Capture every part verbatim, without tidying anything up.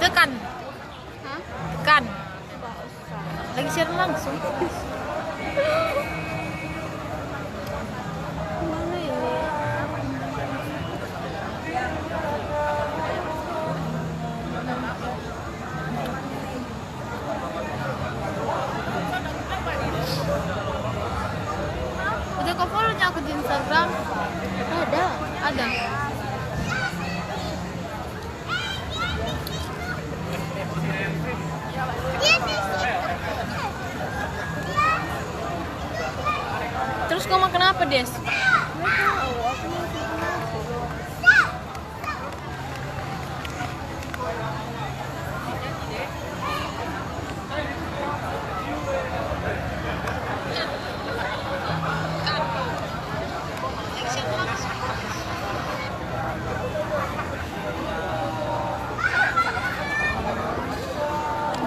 Tekan. Hah? Tekan. Lagi siaran langsung. Mana ini? Udah kau follow-nya aku di Instagram? Ada. Ada. Terus kau makan apa, Des?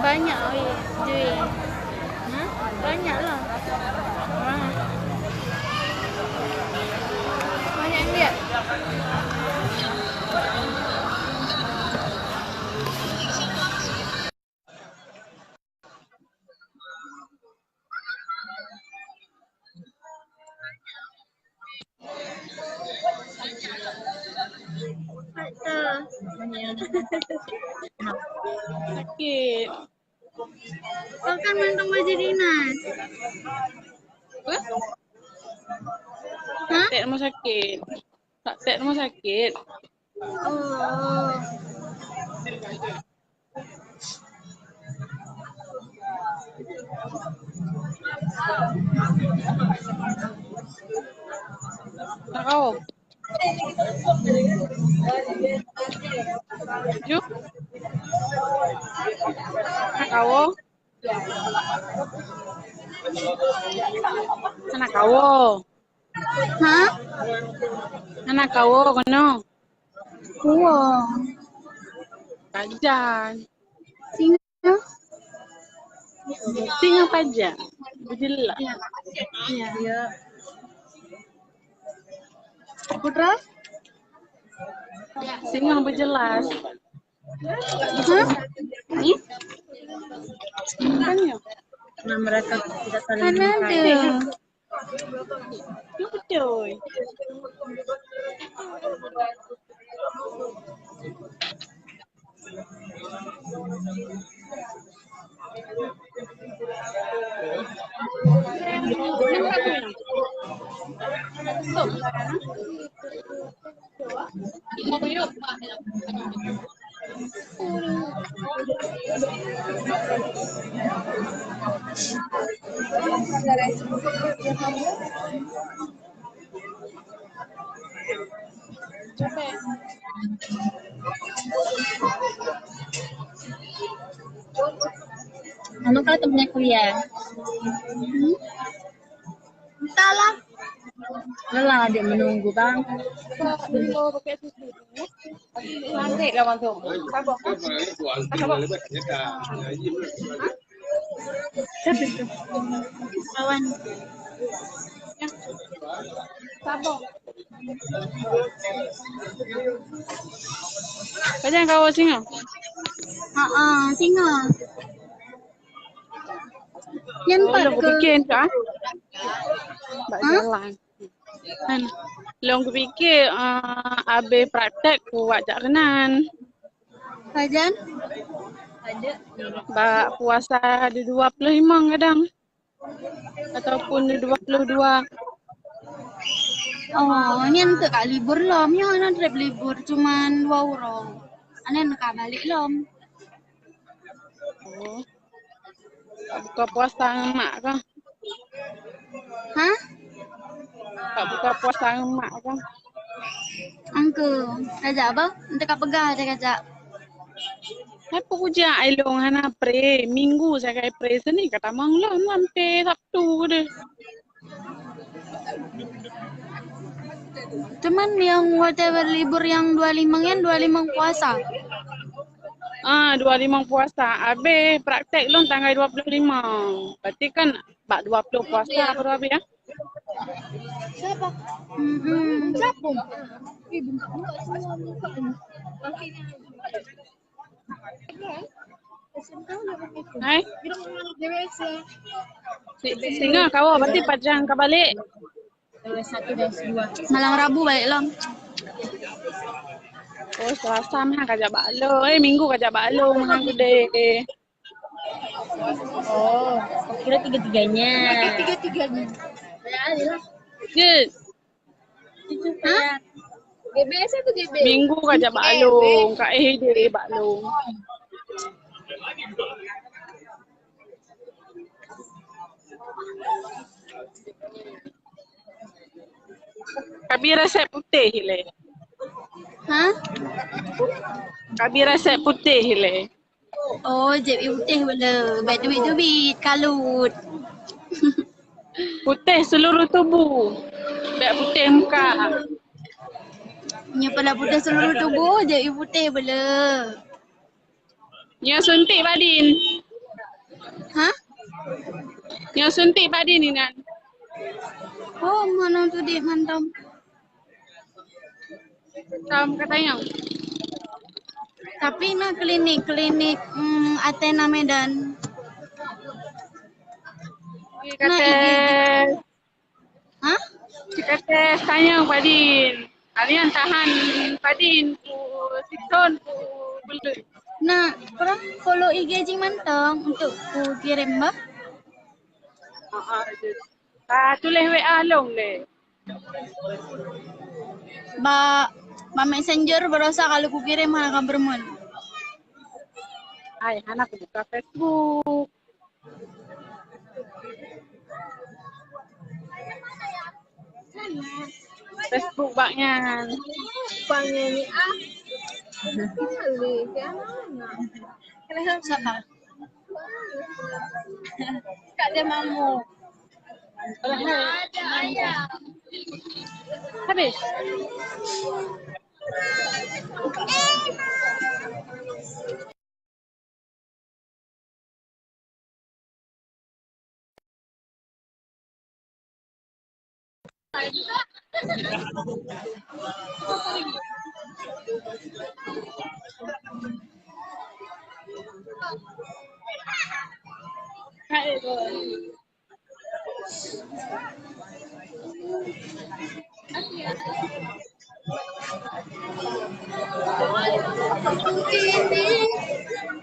Banyak, oi, Jui. Hmm? Banyak lah. Orang. Banyak yang lihat. Sakit. Kau kan mantong baju dinas. Apa? Hah? Praktek rumah sakit. Praktek rumah sakit. Oh. Nak kau? Ju? Nak kau? Nak kau? Hah? Hana kawoe keunoe? Kawoe. Pajan. Singoh? Singoh pajan. Beujeulaih. Ya. Ya. Putra? Singoh beujeulaih. Hah? Ni? Bukannya. Nah, mereka tidak saling Mana mencintai. Tu? Betul. Anu kan temennya kuliah. Hmm? Entahlah. Lelah adik menunggu, Bang. Nanti lah masuk. Sabar. Sabar. Siapa itu? Kawan. Sabar. Pajan kawan singa? Ha ah, singa. Nyan oh, pat lôn ke? Kupikir ka. Bak ha? Jalan. Kan. Lôn kupikir, ah, abéh praktek kuwat jak keunan. Pajan? Bak puasa di dua puluh lima kadang. Ataupun di dua puluh dua. Oh, nyan teuk ka libur lom. Nyoe hana trép libur, cuman dua uroe. Aneuk ka balek lom. Oh. Buka puasa ngon mak kah? Hah? Ka buka puasa ngon mak kah? Angku, kajak apa? Entah ka peugah aja kajak. Hai peue kujak ilong hana pre, minggu sagai pre seni ka tamong lom sampai Sabtu deh. Cuman yang whatever libur yang dua lima nyan, dua lima puasa. Ah, dua lima puasa. Abéh praktek lôn tanggai dua puluh lima. Berarti kan bak dua puluh puasa baru abéh ya? Siapa? Hmm, hmm. Siapa? Ih, bengkak-bengkak semua muka ni. Hai? Si-, singoh kawoe, berarti pajan ka balek? Malam Rabu balek lom. Oh, Selasa mah ka jak bak lôn. Eh, Minggu ka jak bak lôn, meunan keudeh. Oh, kira tiga-tiganya. Tiga-tiganya. Ya, ya. Good. Hah? G B S atau G B? Minggu ka jak bak lôn, ka éh deh bak lôn. Kabi resep putéh ilèe. Hah? Kabi resep putéh ilèe. Oh, jép ié putéh beu le. Bèk teubiet-teubiet, kalut. Putéh seluruh tubuh. Bèk putéh muka. Nyoe pala putéh seluruh tubuh, jép ié putéh beu le. Nyoe suntik padin. Hah? Nyoe suntik padin inan. Oh, meunan tu deh mantong. Tom katanyong. Tapi na klinik, klinik, mm, Athena Medan. Na I G D. Hah? Cikates tanyong padin. Kalian tahan padin ku sithon ku buleuen. Na, peurang follow I G jih mantong untuk ku kirém bah. Ah, ah, jeuet. Ah, tuléh W A lôn lé. Ba, ba messenger barosa kalau ku kirém hana ka beureumeun. Ai, hana ku buka Facebook. Facebook bak nyan. Bak nyan ni ah. Sekali, kan? Sabar. Kak dia mamu. Habis.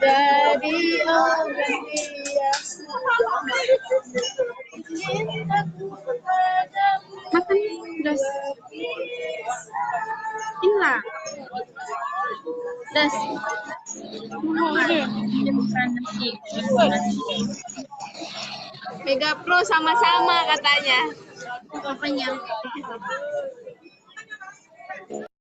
Jadi orang biasa. Makan terus. Inilah. Das. Mega Pro sama-sama katanya. Apanya?